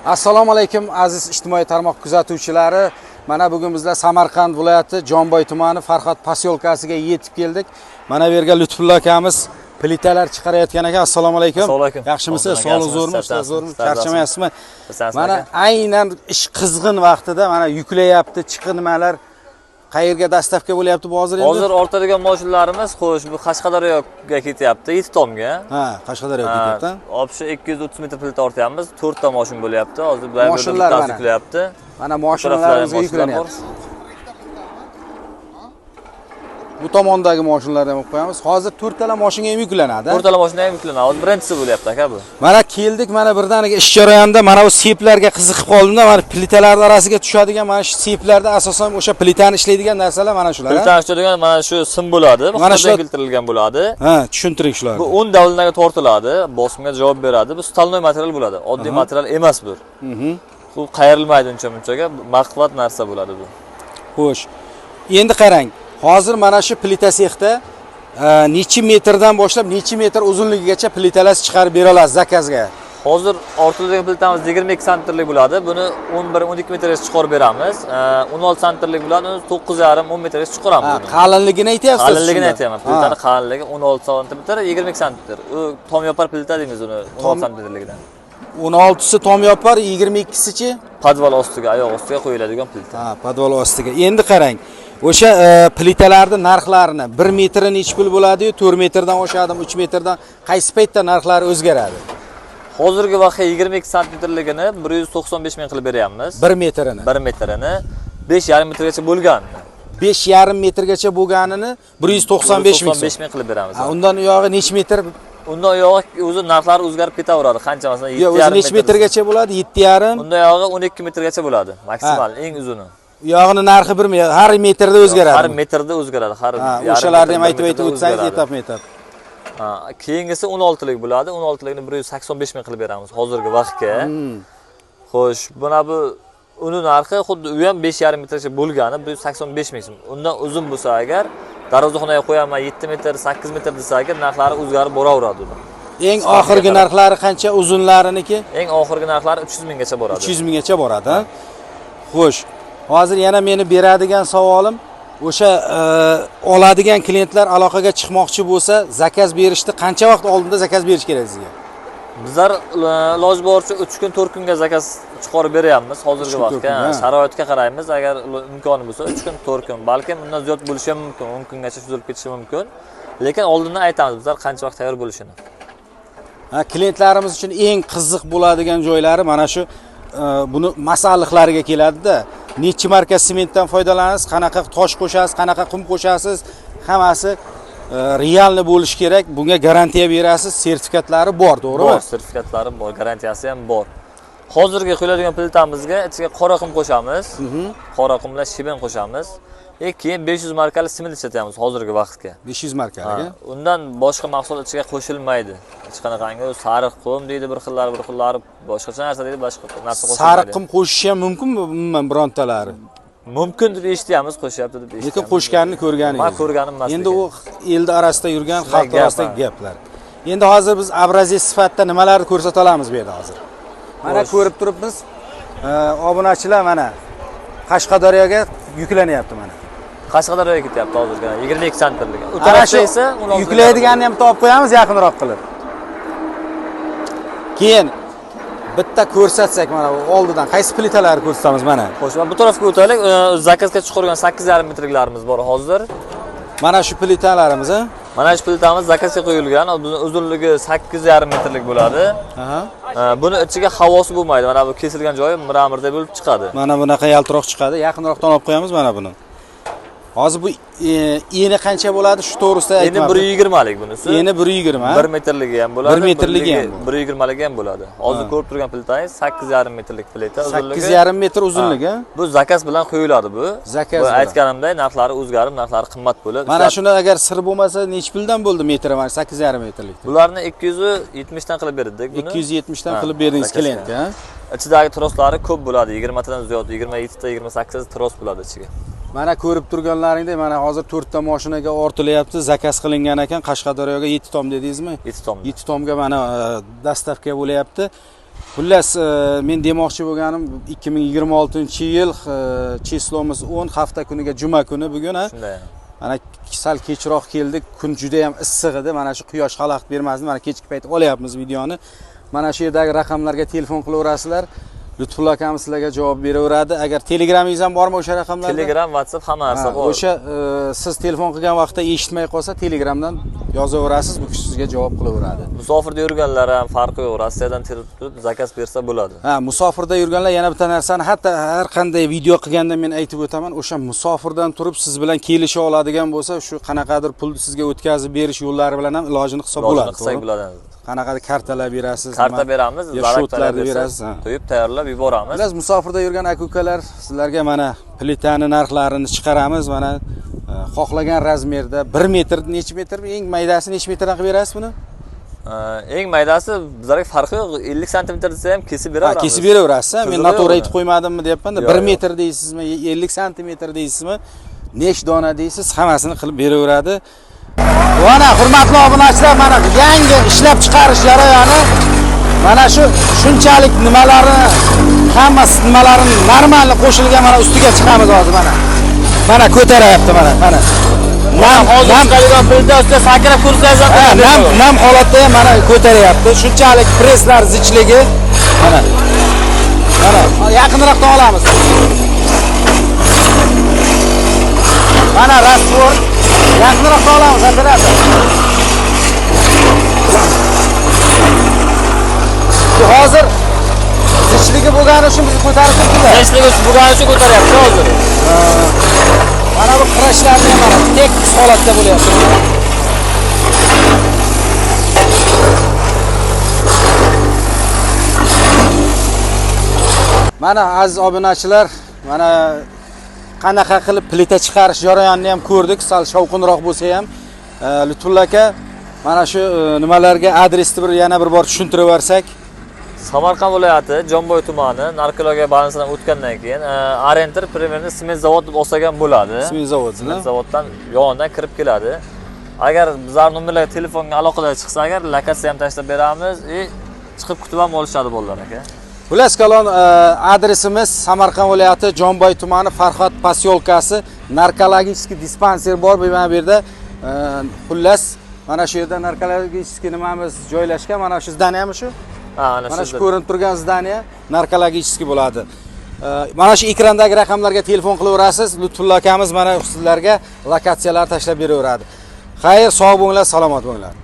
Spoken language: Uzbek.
Assalomu alaykum, aziz ijtimoiy tarmoq kuzatuvchilari. Mana bugun bizlar Samarqand viloyati Jomboy tumani Farhod posyolkasiga yetib keldik. Mana bu yerga Lutfulla akamiz plitalar chiqarayotgan ekan. Assalomu alaykum. Assalomu alaykum. Yaxshimisiz? Hozir Sog'liq zo'rmi? yaxshimisiz? Ishlar zo'rmi? Sizlar Charchamayapsizmi? Sizlar Mana aka. aynan ish qizg'in vaqtida mana yuklayapti, chiqi nimalar qayerga доставка bo'lyapti bu hozir endi? Hozir ortadigan mashinalarimiz, xo'sh, bu Qashqadaryoga ketyapti, 7 tomga. Ha, Qashqadaryoga ketyapti. Общий 230 metr plita ortyapmiz, 4 ta mashina bo'lyapti. Hozir bu yerda Mashinalar bittasi mana. yuklayapti. Mana Bu taraflarda mashinalarımizga mashinalar bor. yuklanyapti. Bu tomondagi mashinalarni ham olib qo'yamiz. Hozir to'rttala mashinaga ham yuklanadi. To'rttala mashina ham yuklanadi. Hozir birinchisi bo'lyapti aka bu. Mana keldik, mana birdaniga ish jarayonida mana bu seplarga qiziqib qoldimda, mana plitalarning orasiga tushadigan mana shu seplarda asosan o'sha plitani ishlaydigan narsalar mana shular. Ha? Plitani ishlaydigan mana shu sim bo'ladi. Bu Mana Xitoydan shular- keltirilgan bo'ladi. Ha, tushuntiring shularni. Bu 10 давление ga tortiladi, bosimga javob beradi. Bu стальной material bo'ladi. Oddiy material emas bu. Bu qayrilmaydi uncha munchaga, baquvvat narsa bo'ladi bu. Xo'sh. Endi qarang, hozir mana shu plita sexda necha metrdan boshlab necha metr uzunligigacha plitalar chiqarib bera olasiz заказ ga? Hozir ortidagi plitamiz 22 santimetrlik bo'ladi. Buni 11-12 metrgacha chiqarib beramiz. 16 santimetrlik bo'ladi, uni 9,5-10 metrgacha chiqaramiz. Ha, buni. qalinligini aytyapsiz. Qalinligini shunda. aytyapman. Plitani qalinligi 16 santimetr, 22 santimetr. U tom yopar plita deymiz uni 16 santimetrligidan. 16si tom yopar, 22sichi? Podval ostiga, oyoq ostiga qo'yiladigan plita. Ha, podval ostiga. Endi qarang, o'sha plitalarning narxlarini 1 metri nechi pul bo'ladi-yu, 4 metrdan oshadimi, 3 metrdan qaysi paytda narxlari o'zgaradi? Hozirgi vaqtga 22 santimetrligini 195 ming qilib beryapmiz. 1 metrini. 1 metrini 5,5 metrgacha bo'lgan. 5,5 metrgacha bo'lganini 195 ming so'm. 195 ming qilib beramiz. Ha, undan u yog'i necha metr? Undan uyog'i o'zi narxlari o'zgarib ketaveradi. Qancha, masalan, Yo'q, o'zi 7,5 necha metr. metrgacha bo'ladi? 7,5. Undan uyog'i 12 metrgacha bo'ladi. Maksimal eng uzuni. U yog'ini narxi bir har metrda o'zgaradi. Har metrda o'zgaradi, har Ha, yarim o'shalarni ham metr, bir aytib aytib metrda o'tsangiz o'zgaradi. etapma-etap. Ha, keyingisi 16lik bo'ladi. 16likni 185 ming qilib beramiz hozirgi vaqtga. Xo'sh, buna bu uni narxi xuddi u ham 5,5 metrgacha bo'lgani 185 ming so'm. Undan uzun bo'lsa agar darvozaxonaga qo'yaman 7 metr, 8 metr desa agar narxlari o'zgarib boraveradi uni. Eng oxirgi qarab. Narxlari qancha uzunlariniki? Eng oxirgi narxlari 300 minggacha boradi. 300 minggacha boradi, ha? Xo'sh, hozir yana meni beradigan savolim o'sha oladigan klientlar aloqaga chiqmoqchi bo'lsa, заказ berishni qancha vaqt oldinda заказ berish kerak sizga? Bizlar iloji boricha 3 kun, 4 kunga заказ chiqarib beryapmiz hozirgi 3 kun, 4 vaqtga. kun, ha. Sharoitga qaraymiz. Agar imkoni bo'lsa 3 kun, 4 kun, balkim undan ziyod bo'lishi ham mumkin, 10 kungacha cho'zilib ketishi mumkin. Lekin oldindan aytamiz bizlar qancha vaqt tayyor bo'lishini. Ha, klientlarimiz uchun eng qiziq bo'ladigan joylari mana shu buni masalliqlariga keladida. Nechi marka sementdan foydalanasiz, qanaqa tosh qo'shasiz, qanaqa qum qo'shasiz, hammasi реальный bo'lishi kerak. Bunga garantiya berasiz, sertifikatlari bor, to'g'rimi? Bor, sertifikatlari bor, garantiyasi ham bor. Hozirgi qo'yiladigan plitamizga ichiga qora qum qo'shamiz. Qora qum bilan щебень qo'shamiz. E keyin 500 markali sement ishlatyapmiz hozirgi vaqtga. 500 markali. Ha, undan boshqa mahsulot ichiga qo'shilmaydi. Hech qanaqangi sariq qum deydi bir xillari, bir xillari boshqacha narsa deydi, boshqa narsa qo'shilmaydi. Sariq qum qo'shishi ham mumkinmi umuman birontalari? Mumkin deb eshityapmiz, qo'shyapti deb eshityapmiz. Lekin qo'shganini ko'rganingiz. Man ko'rganim emas. Endi lekin. u elni orasida yurgan, Shunday xalq gap, orasidagi ha. gaplar. Endi hozir biz образец sifatida nimalarni ko'rsata olamiz bu yerda hozir? Mana Xo'sh. ko'rib turibmiz. Obunachilar, mana Qashqadaryoga yuklanyapti mana. Qashqadaryoga ketyapti hozirgi 22 santimetrlik. U Ana tarafda shu esa 16 yuklaydiganini ham topib qo'yamiz yaqinroq qilib. Keyin bitta ko'rsatsak, mana bu oldidan qaysi plitalarni ko'rsatamiz mana. Xo'sh, mana bu tarafga o'taylik. Заказ ga chiqargan 8,5 metrliklarimiz bor hozir. Mana shu plitalarimiz, a? Mana shu plitamiz заказ ga qo'yilgan. Buni uzunligi 8,5 metrlik bo'ladi. Aha. Buni ichiga havosi bo'lmaydi. Mana bu kesilgan joyi мрамор da bo'lib chiqadi. Mana bunaqa yaltiroq chiqadi. Yaqinroqdan olib qo'yamiz mana buni. Hozir bu eni qancha bo'ladi shu to'g'risida Endi aytmadim. 120 lik bunisi. Eni 120. 1 metrligi ham bo'ladi. 1 metrligi ham 1 120ligi ham bo'ladi. Hozir ko'rib turgan plitangiz 8,5 metrlik plita uzunligi. 8,5 metr uzunligi. Bu заказ bilan qo'yiladi bu. Заказ Bu bilan. aytganimday narxlari o'zgarib, narxlari qimmat bo'lib. Mana shuni agar sir bo'lmasa nechi puldan bo'ldi metri mana 8,5 metrlik? Bularni 270 dan qilib berdik buni. 270 dan Ha, qilib berdingiz заказ ga. klientga, ha? Ichidagi troslari ko'p bo'ladi, 20 tadan ziyod, 27 ta, 28 ta tros bo'ladi ichiga. Mana ko'rib turganlaringdek, mana hozir 4 ta mashinaga ortilyapti, заказ qilingan ekan Qashqadaryoga 7 tom dedingizmi? 7 tom. 7 tomga mana доставка bo'lyapti. Xullas, men demoqchi bo'lganim 2026-yil число miz 10, hafta kuniga juma kuni bugun, ha. Shunday. Mana sal kechroq keldik, kun juda ham issiq edi. Mana shu quyosh xalaqit bermasdi. Mana kechki payt olyapmiz videoni. Mana shu yerdagi raqamlarga telefon qilaverasizlar. Lutfulla akamiz sizlarga javob beraveradi. Agar Telegramingiz ham bormi o'sha raqamlarda? Telegram, WhatsApp hamma narsa bor. O'sha siz telefon qilgan vaqtda eshitmay qolsa, Telegramdan yozaverasiz, bu kishi sizga javob qilaveradi. Musofirda yurganlar ham farqi yo'q. Rossiyadan terib turib заказ bersa bo'ladi. Ha, musofirda yurganlar yana bitta narsani, hatto har qanday video qilganda men aytib o'taman, o'sha musofirdan turib siz bilan kelisha oladigan bo'lsa, shu qanaqadir pulni sizga o'tkazib berish yo'llari bilan ham ilojini qilsa bo'ladi. Ilojini qilsak to'g'rimi? Bo'ladi. Qanaqadir kartalar berasiz, Karta nima- beramiz, yo zarak счёт larni bersa, berasiz, ha. Qo'yib tayyorlab yuboramiz. Xullas, musofirda yurgan aka-ukalar, sizlarga mana plitani narxlarini chiqaramiz, mana xohlagan размер da 1 metr, necha metr, eng maydasi necha metrdan qilib berasiz buni? Eng maydasi bizlarga farqi yo'q. 50 santimetr desa ham kesib Ha, beraveramiz. kesib beraverasiz. Men Qizig'i noto'g'ri yo'q aytib qo'ymadimmi deyapman-da. Yo'q, 1 yo'q. metr deysizmi, 50 santimetr deysizmi, nech dona deysiz, hammasini qilib beraveradi. Mana hurmatli obunachilar, mana yangi ishlab chiqarish jarayoni mana shu shunchalik nimalarni hammasi nimalarini normal qo'shilgan, mana ustiga chiqamiz hozir mana. Mana ko'tarayapti mana, mana. Nam Hozir nam chiqadigan plita ustida sakrab ko'rsangiz ham Ha, nam nam holatda ham mana ko'taryapti. Shunchalik presslar zichligi mana. Mana yaqinroqdan olamiz. Mana раствор. Yaqinroqdan olamiz operator. Bu hozir zichligi bo'lgani uchun bizni ko'tarib turibdilar. Zichligi bo'lgani uchun ko'taryapti hozir. Mana bu qirashlarni ham mana tekis holatda bo'lyapti. Mana aziz obunachilar, mana qanaqa qilib plita chiqarish jarayonini ham ko'rdik, sal shovqinroq bo'lsa ham. Lutfulla aka, mana shu nimalarga adresni bir yana bir bor tushuntirib yuborsak. Samarqand viloyati Jomboy tumani narkologiya bazasidan o'tgandan keyin Orientir примерно sement zavod deb olsak ham bo'ladi. Sement zavodi, Sement zavoddan yonidan kirib keladi. Agar bizlar nomerlarga telefonga aloqador chiqsa, agar lokatsiya ham tashlab beramiz, chiqib kutib ham olishadi bolalar aka. Xullas kalon, adresimiz Samarqand viloyati Jomboy tumani Farhod posyolkasi, narkologik dispanser bor bu mana bu yerda. Xullas, mana shu yerda narkologik nimamiz joylashgan, mana shu здание mi shu? Ha, ana Mana shu shu ko'rinib turgan здание narkologik bo'ladi. Mana shu ekrandagi raqamlarga telefon qilaverasiz. Lutfulla akamiz mana sizlarga lokatsiyalar tashlab beraveradi. Xayr, sog' bo'linglar, salomat bo'linglar.